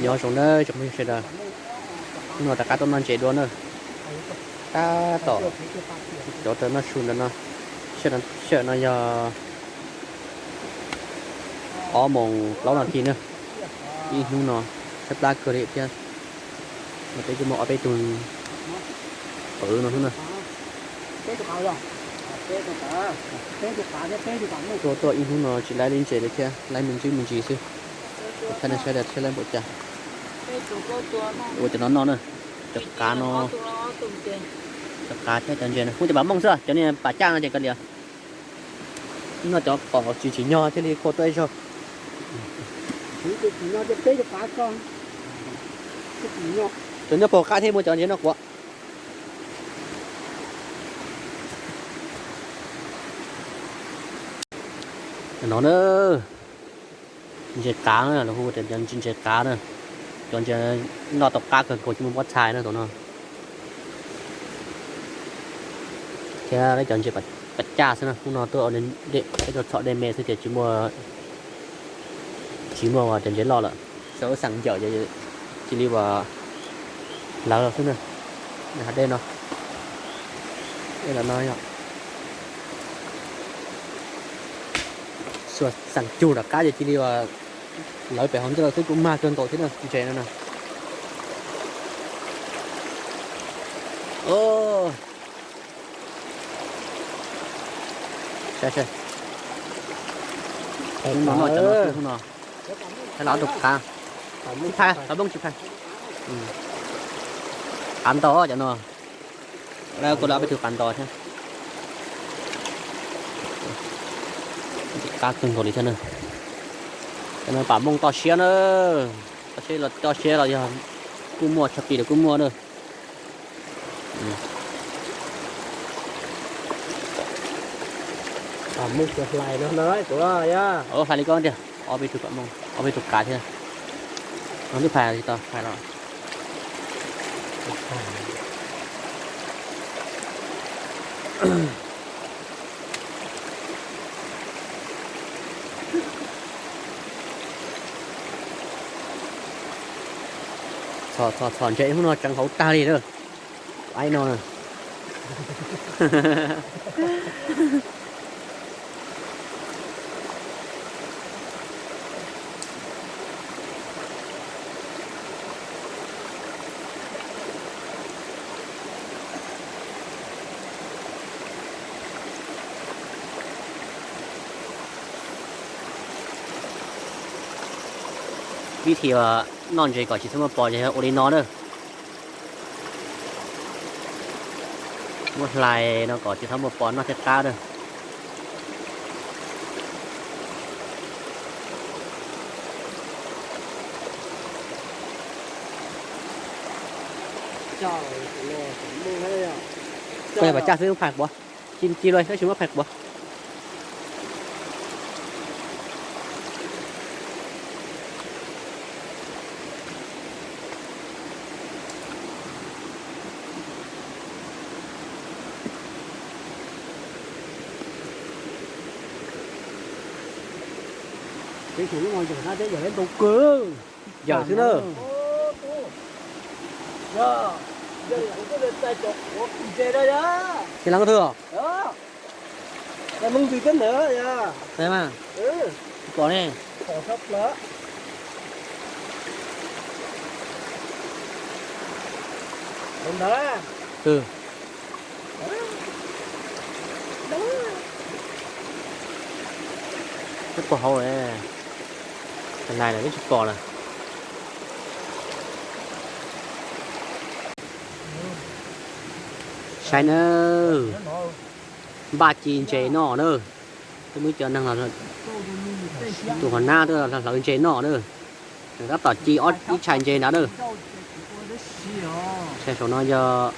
Nyob zoo nawb tsoom phooj ywg sawv daws, hnub no rov qab tuaj noj ntses dua na. Tab tom cov taw noj su ntawm no, sij hawm no yog ob moos plaub nas this na. Ib hnub no tshaib plab kawg li thiab. No peb kuj muaj ob peb tug pw no xwb na. Tuaj tuaj ib hnub no tsis laib li ntses li thiab, laib me ntsis me ntsis xwb. Thaij nej saib saib laib npaum cas. Ua cov no noj na, cov qav no, cov qav thiab cov ntses no, muaj cov pam mooj xwb, cov niag pam caj no ces kav liam. Noj cov pom tsis tsim nyog thiaj li khua tuaj ib zaug. Cov nyob puag qab thiab muaj cov ntses noj quav. No na, ntses qav na, lawv hu tias ntses qav na. Cov ntses noj tau qab kawg nkaus tsis muaj pob txha na tom no. Thiab cov ntses pam caj xwb na, hnub no tuaj ua txhom dej me xwb ces tsis muaj, tsis muaj cov ntses loj lawm. Xav xeem ncawm cia li ua lawv xwb na. Hav dej no, no xav xeem cug tom qab ces cia li ua lawv pem hauv ncauj xwb kuj mag kawg nkaus thiab na, ntses no na. Saib saib, hnub no noj cov no xwb hnub no. Thaij los ob tug qav, tsis phais, qhov poob tsis phais. Qav ntau cov no, kuj lawv ob peb tug qav ntau thiab. Qab kawg nkaus li thiab na. Cov no pam mooj toj siab na, toj siab los toj siab los yog kuj muaj tshaj pis los kuj muaj na. Hlais li ko tiag, ob peb tug pam mooj, ob peb tug qav thiab. No twb phais tsis tau phais los. Txhom txhom ntses hnub no tseev hauv tag li lawm. Aib no na. Vib thi noj ntses kom tsis txhob muaj pos yog ua li no na. Muab hlais no kom tsis txhob muaj pos noj thiaj qab na. Koj yog pas caj xwb muab phais quav, ci ci lawm tab sis muab phais quav. Teb chaws lub no yawm na, teb yawm ntau kawg. Yawm xwb na. Ces lawv ko thw os. Tsis pom ne. Nyob puag hauv, nais lawm twb tsis pom lawm. Saib nawb, npaj ci ntses noj na. Twb muaj cov neeg, tus hauv nab twb hlawv ntses noj na. Nws tab tom ci ib tshais ntses ntawd na. Tshais saum no yog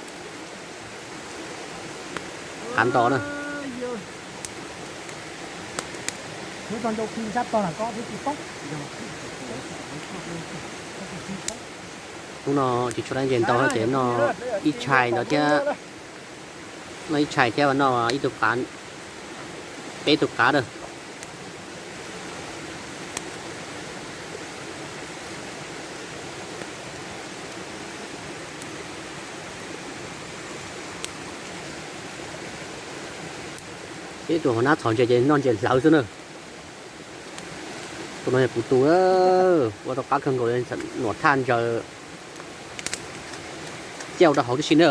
qav ntos na. Hnub no tsis tshua laib ntses ntau ces noj ib tshais ntawd thiab. Noj ib tshais thiab noj ib tug qav, peb tug qav na. Ib tug hauv nab txhom ntses ces noj ntses hlawv xwb na. Tus no yog kuv tus, ua tau qab kawg nkaus, nuam thaj ntsaws ciaj rau hauv tib si na.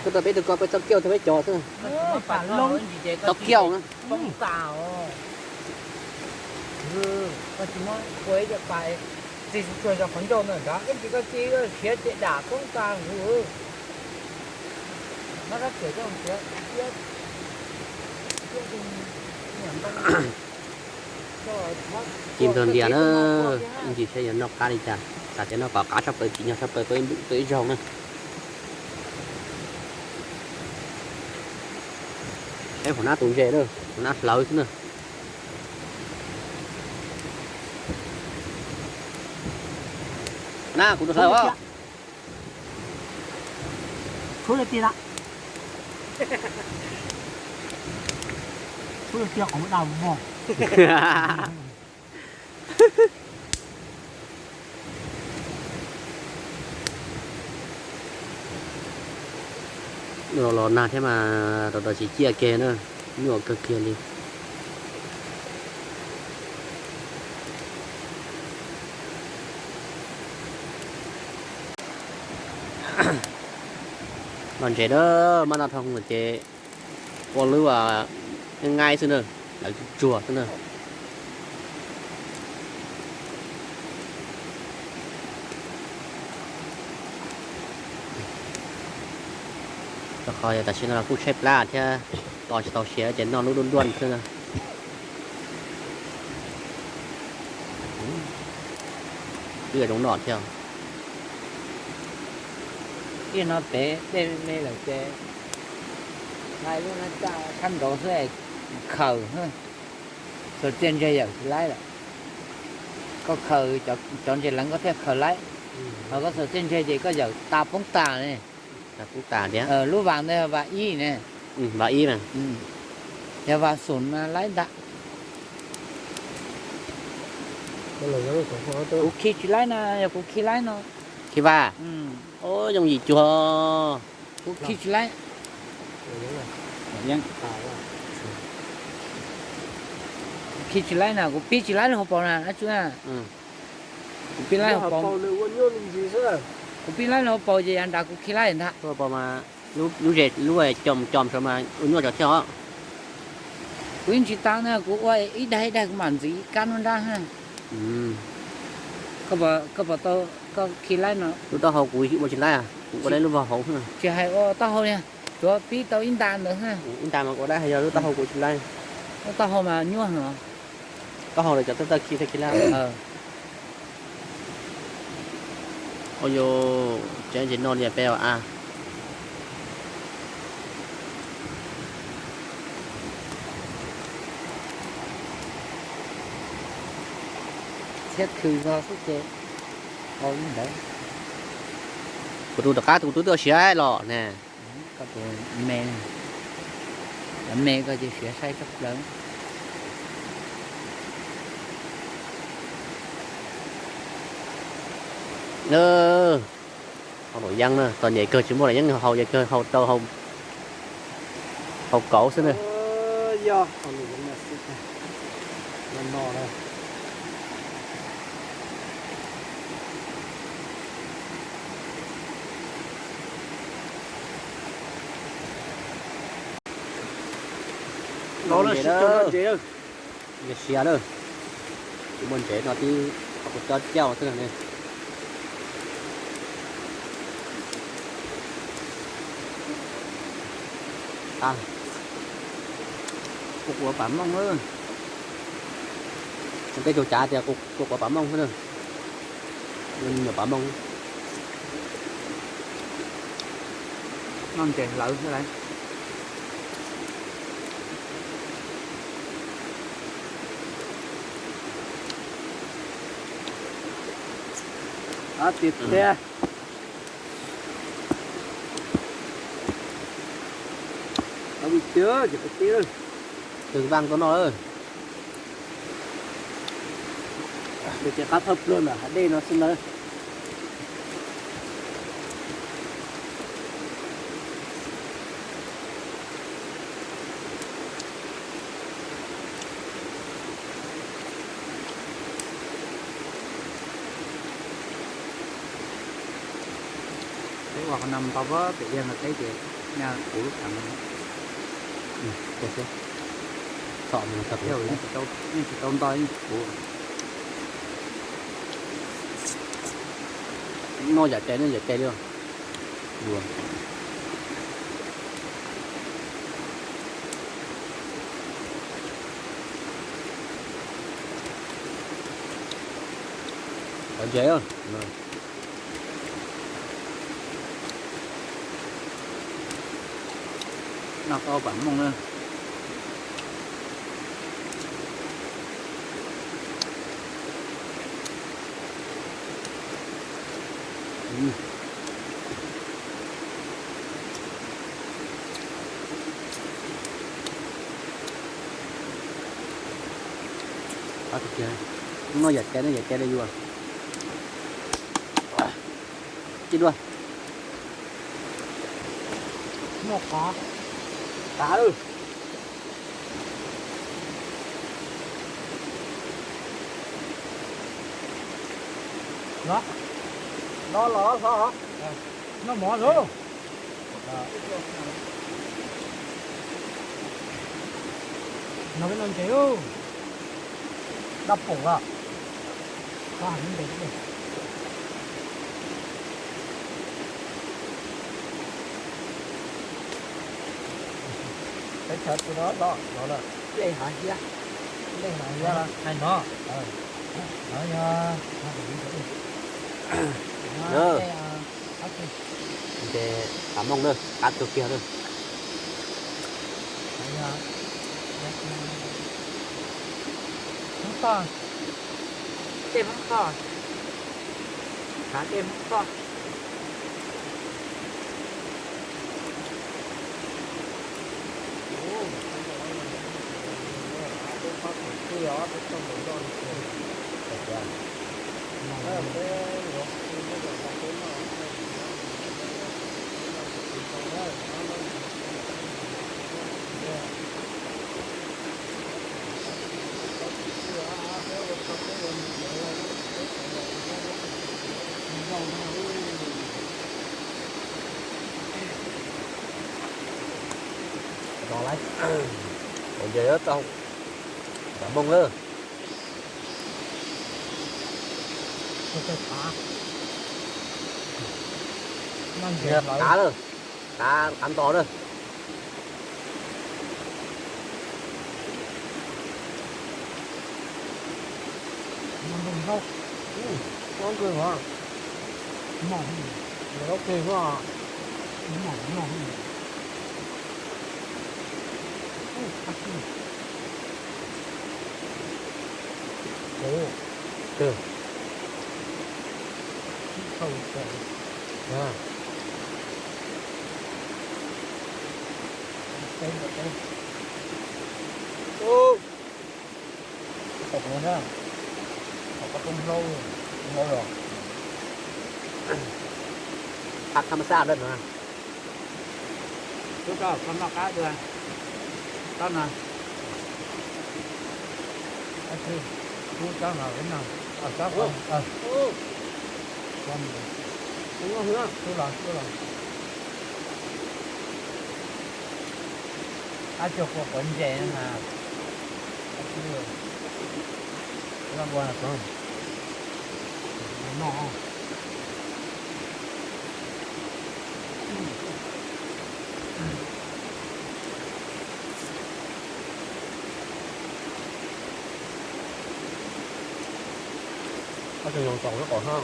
Koj tau peb tug ko peb txoj kiaj tau peb cov xwb. Tau kiaj na. Ci ntug ntias na, ib ntsis saib yuav noj qab li cas, xav tias noj kom qab tshaj plaws, tsim nyog tshaj plaws tau ib zaug na. Saib hauv nab tus ntses na, hauv nab hlawv xwb na. Nab, kuv tus hlawv os. Los nag thiab mas rau rau tsis ciaj kiag na, nyuaj kawg kiag li. Noj ntses na, maj noj dhau ces ua lub nqaij xwb na, lawv tsuag xwb na. Rau qhov yog tam sim no los kuj tshaib plab thiab, tos tsis tau siav ces noj lub duaj duaj xwb na. Twb zoo noj thiab. Ib no pem dej me me lawm ces nqa lub nab caj sab nraud xwb, khaws, xuas txiaj ntsig yawm tsis laib lawm. Koj khaws cov ntses leev koj thiaj khaws laib, ho koj xuas txiaj ntsig ces koj yawm tas poob tas ne. Lub vas ntawd vas ib ne, vas ib, yog vas xum mas laib ntag. Kuv khi tsis laib na, yog kuv khi laib no. Khi vas? Yooj yim cuag. Kuv khi tsis laib. Khi tsis laib na, kuv pib tsis laib lub hauv paus na dab tsi na. Kuv pib laib hauv paus, kuv pib laib lub hauv paus ces yav nrad kuv khi laib ntag. Lub zes lub cos cos saud mas ua nyuaj tso thiab os. Kuv yeej tsis tau na, kuv ua ib daig ib daig kuv mam ntxiv ib kab nruab nrab. Koj puas tau, koj khi laib no? Lub taub hau kuv ua tsis laib, kuv ua laib lub vag hauv. Tsis hais ua taub hau li, tsuav pib tau ib nta ntawd. Ib nta mas ua laib, yog lub taub hau kuv tsis laib. Lub taub hau mas nyuaj heev. Taub hau lawv cov tawj tawj khi thiaj khi laib. Ua yus tsev ntsis no niam peb a. Txhiab khw no xwb ces ua li ntawd. Kuv tus rov qab tus twb tuaj siav los ne. Koj tus me, me koj cia siav saib tsob plaws. Haus luam yeeb na, txom nyem kawg tsis muaj luam yeeb haus, ces kawg haus rau haus kauv xwb na. Ntses na, ntses siav na. Kuv muaj ntses no tib qhov kuv cob cauj xwb ne. Kuv quav pam mooj na. Tej tug cav tias kuv quav pam mooj xwb na. Nyuam pam mooj. Noj ntses hlawv xwb lauj. Tiag tiag. Tau vim Ces peb tib, tus vaj tuaj noj lawm. Ces qab thawj pluag ntawm hav dej no xwb ntawd. Peb ua qhov no ntau pem Iab no teb ces nyaj puv lub kheev no. Yeej tsis tau ntau yeej tsis puv. Noj yam cai noj yam cai li. Qhov ntses. Noj tau pam mooj na. Noj yam cai, noj yam cai li yuav. Ci dua. Noj qav, qav lawm. Los, los, los, los. Noj mov lauj. No peb noj ntses, dab pum los. Peb chaw tus no los los lawm, dej hav hiab, dej hav hiab hais no. Ntses pam mooj na, qab tug kiag na. Hmoob Thoj, dej Hmoob Thoj, khav dej Hmoob Thoj. Ntses tau pam mooj lawm. Qav lawm, qav, qav nto lawm. Thab thab mas xaj dawb no. Tub tso, koj noj qab dua. Tsob no. Tub tsob no, tsob no. Tub los, tub los. Qab tsuag kua quav ntses mas. Ua ua no. Ob tug yoos tau lub qos hab.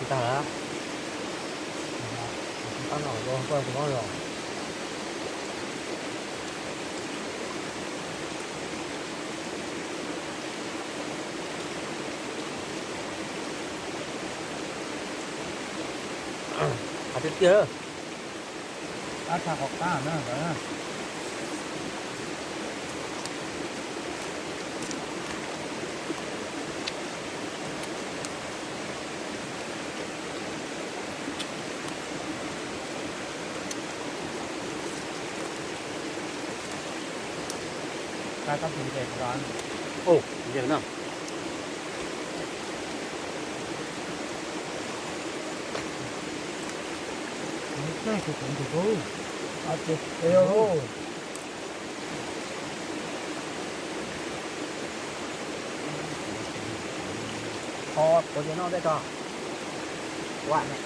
Tag lawm. Tab no kuv mob los. Qab tiag tiag. Qab tshaj qhov qab na. Qab kab tus ntses los. Ntses no. Tus tus tus tus. Qhov kuv tias no tej tog. Ua ne.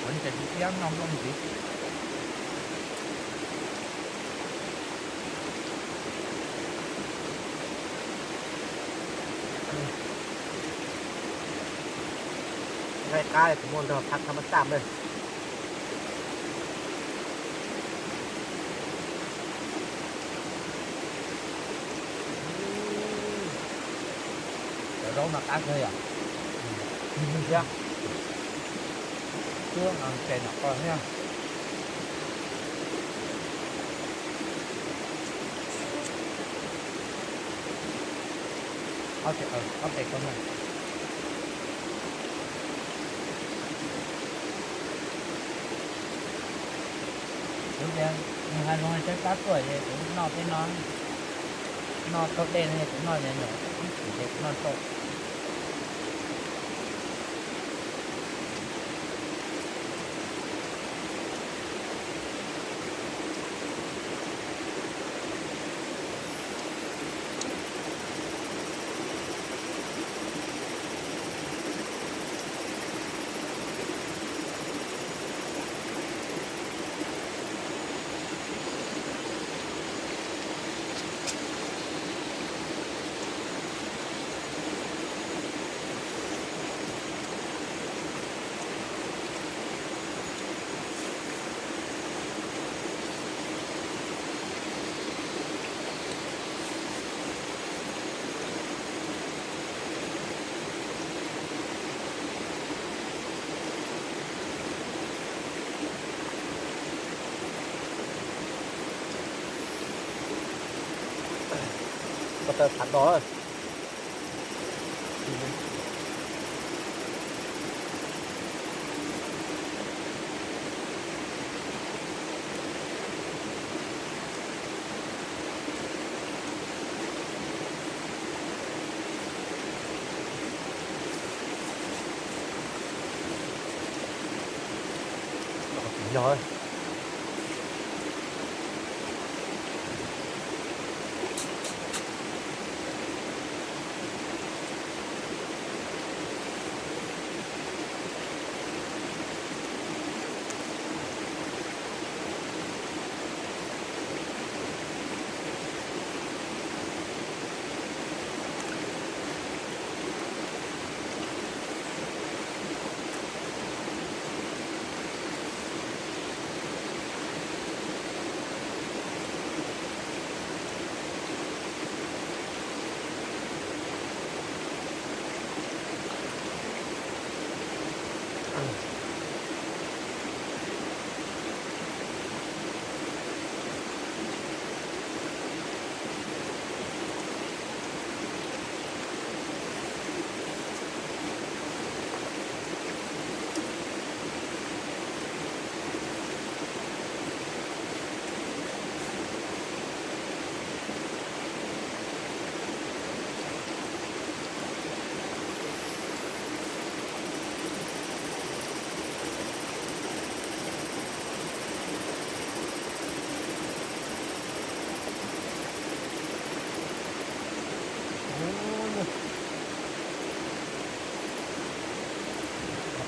Kuv ntses ntxiab noj nplooj ntxiv. Nqaij qab kuv muaj nrog phab thab mab xaj npawg. Cov zaub no qab kawg yom. Thiab cuab no ntses no qos thiab. Ob pem koj na. Kuv tias nws hais zoo li tsab kab tuaj ces kuv noj peb no, noj tau dej no ces kuv noj nyuam ib chim ces kuv noj tau. Ko taw phav dos. Yog.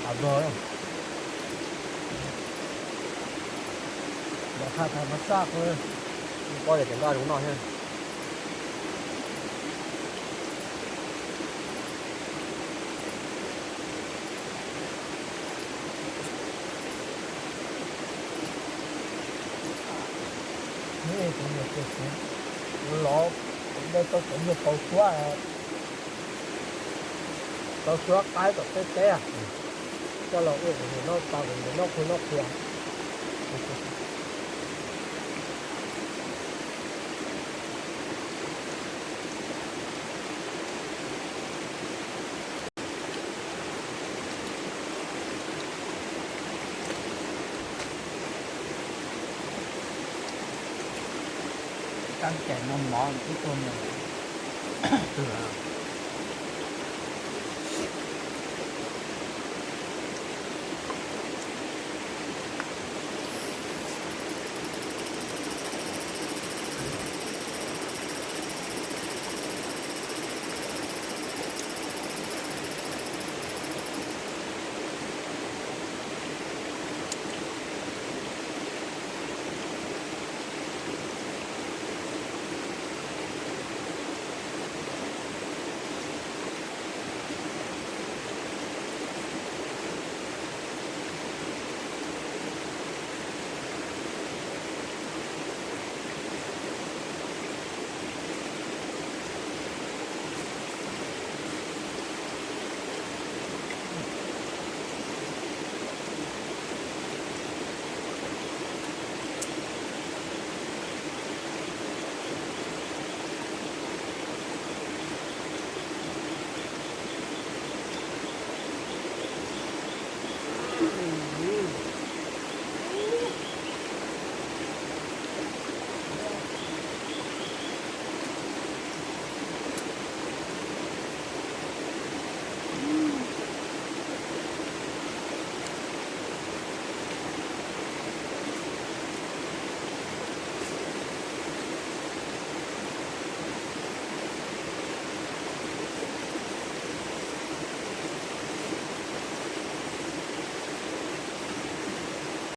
Qab vog, lawv hais tham mas xaj kuv. Pob tias cov nroj zoo noj thiab. Kuv los kuv de tau cov niag tau suab, tau suab qaib tom teb teb, coj los ua kuv niam noj tas, kuv niam noj qhua noj qhua. Tab cais no mov ib tug ntawd.